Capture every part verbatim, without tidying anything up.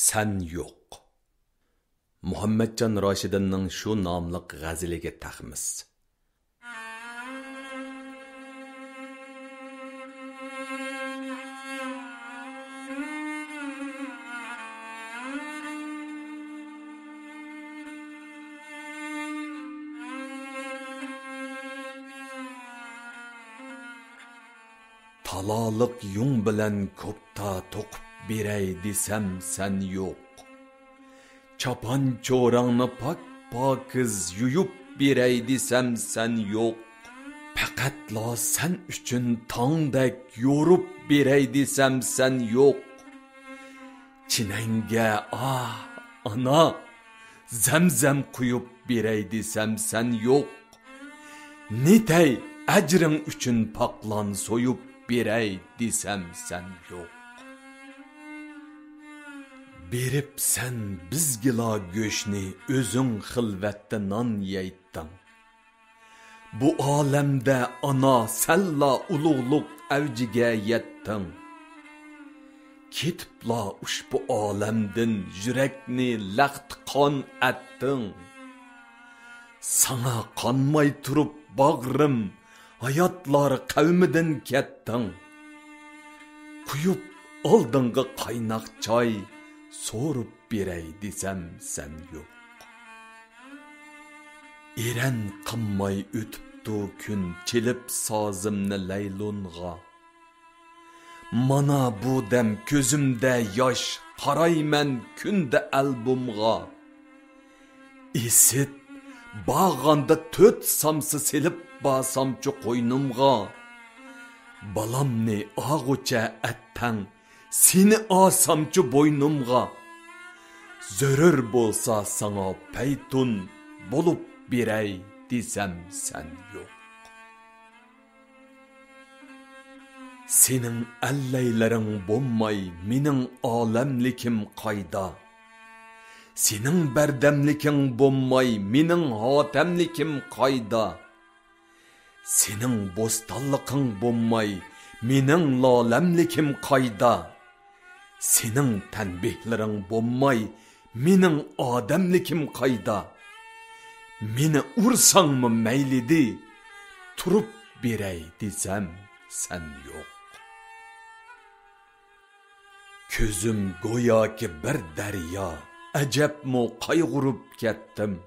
سەن يوق. مۇھەممەتجان راشىدىننىڭ شۇ ناملىق غەزىلىگە تەخمىس. تالالىق يۇڭ بىلەن كوپتا توقۇپ بېرەي دېسەم، سەن يوق. چاپان چوراڭنى پاك-پاكىز يۇيۇپ بېرەي دېسەم، سەن يوق. پەقەتلا سەن ئۈچۈن تاڭدەك يورۇپ بېرەي دېسەم، سەن يوق. چىنەڭگە، ئاھ، ئانا، زەمزەم قۇيۇپ بېرەي دېسەم، سەن يوق. نېتەي ئەجرىڭ ئۈچۈن پاقلان سويۇپ بېرەي دېسەم، سەن يوق. بېرىپ سەن بىزگىلا گۆشنى، ئۆزۈڭ خىلۋەتتە نان يەيتتىڭ. بۇ ئالەمدە ئانا سەنلا ئۇلۇغلۇق ئەۋجىگە يەتتىڭ. كېتىپلا ئۇشبۇ ئالەمدىن يۈرەكنى لەختە قان ئەتتىڭ. ساڭا قانماي تۇرۇپ باغرىم، ھاياتلار قەۋمىدىن كەتتىڭ. قۇيۇپ ئالدىڭغا قايناق چاي، سورۇپ بېرەي دېسەم، سەن يوق. ئېرەن قىلماي ئۆتۈپتۇ كۈن، چېلىپ سازىمنى لەيلۇنغا. مانا بۇ دەم كۆزۈمدە ياش، قارايمەن كۈندە ئالبومغا. ئىسىت، بارغاندا تۆت سامسا سېلىپ بارسامچۇ قوينۇمغا. بالامنى ئاغۇچە ئەتتەڭ، سېنى ئاسامچۇ بوينۇمغا. زۆرۈر بولسا ساڭا پەيتۇن بولۇپ بېرەي دېسەم، سەن يوق. سېنىڭ ئەللەيلىرىڭ بولماي مېنىڭ ئالەملىكىم قايدا؟ سېنىڭ بەردەملىكىڭ بولماي مېنىڭ ھاتەملىكىم قايدا؟ سېنىڭ بوستانلىقىڭ بولماي مېنىڭ لالەملىكىم قايدا؟ سېنىڭ تەنبىھلىرىڭ بولماي مېنىڭ ئادەملىكىم قايدا؟ مېنى ئۇرساڭمۇ مەيلىدى، تۇرۇپ بېرەي دېسەم، سەن يوق. كۆزۈم گوياكى بىر دەريا، ئەجەبمۇ قايغۇرۇپ كەتتىم.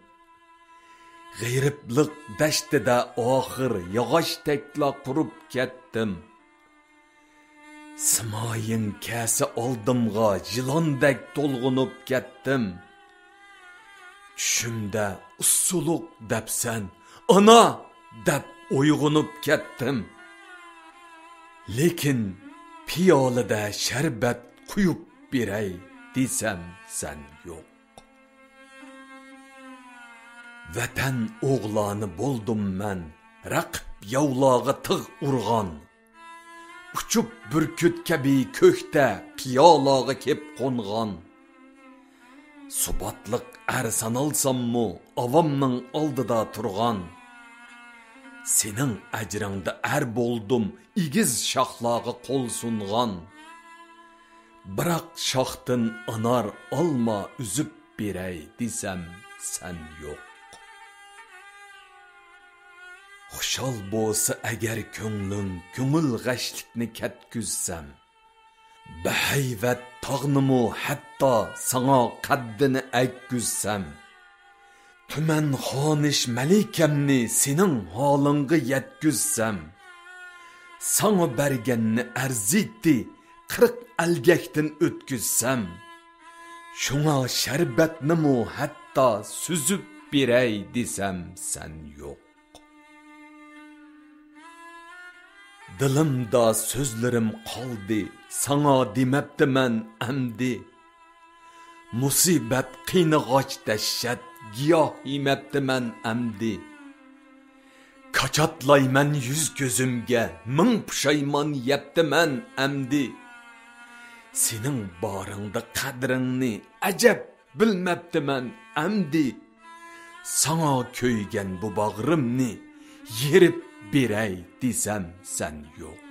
غېرىبلىق دەشتىدە ئاخىر ياغاچتەكلا قۇرۇپ كەتتىم. سىمايىڭ كەلسە ئالدىمغا، يىلاندەك تولغىنىپ كەتتىم. چۈشۈمدە ئۇسسۇلۇق دەپسەن، ئانا دەپ ئويغىنىپ كەتتىم. لېكىن پىيالىدە شەربەت قۇيۇپ بېرەي دېسەم، سەن يوق. ۋەتەن ئوغلانى بولدۇم مەن، رەقىب ياۋلارغا تىغ ئۇرغان. ئۇچۇپ بۈركۈت كەبى كۆكتە قىيالاغا كېپ قونغان. سۇباتلىق ئەر سانالساممۇ ئاۋامنىڭ ئالدىدا تۇرغان. سېنىڭ ئەجرىڭدە ئەر بولدۇم، ئېگىز شاخلارغا قول سۇنغان. بىراق شاختىن ئانار، ئالما ئۈزۈپ بېرەي دېسەم، سەن يوق. خۇشال بولسا ئەگەر كۆڭلۈڭ، كۆڭۈل غەشلىكنى كەتكۈزسەم. بەھەيۋەت تاغنىمۇ ھەتتا ساڭا قەددىنى ئەگكۈزسەم. تۈمەن خانىش مەلىكەمنى سېنىڭ ھالىڭغا يەتكۈزسەم. ساڭا بەرگەننى ئەرزىيتتى قىرىق ئەلگەكتىن ئۆتكۈزسەم. شۇڭا شەربەتنىمۇ ھەتتا سۈزۈپ بېرەي دېسەم، سەن يوق. دىلىمدا سۆزلىرىم قالدى، ساڭا دېمەپتىمەن ئەمدى. مۇسىبەت قىينىغاچ دەھشەت، گىياھ يېمەپتىمەن ئەمدى. كاچاتلايمەن يۈز كۆزۈمگە، مىڭ پۇشايمان يەپتىمەن ئەمدى. سېنىڭ بارىڭدا قەدرىڭنى ئەجەب بىلمەپتىمەن ئەمدى. ساڭا كۆيگەن بۇ باغرىمنى يېرىپ بېرەي دېسەم، سەن يوق.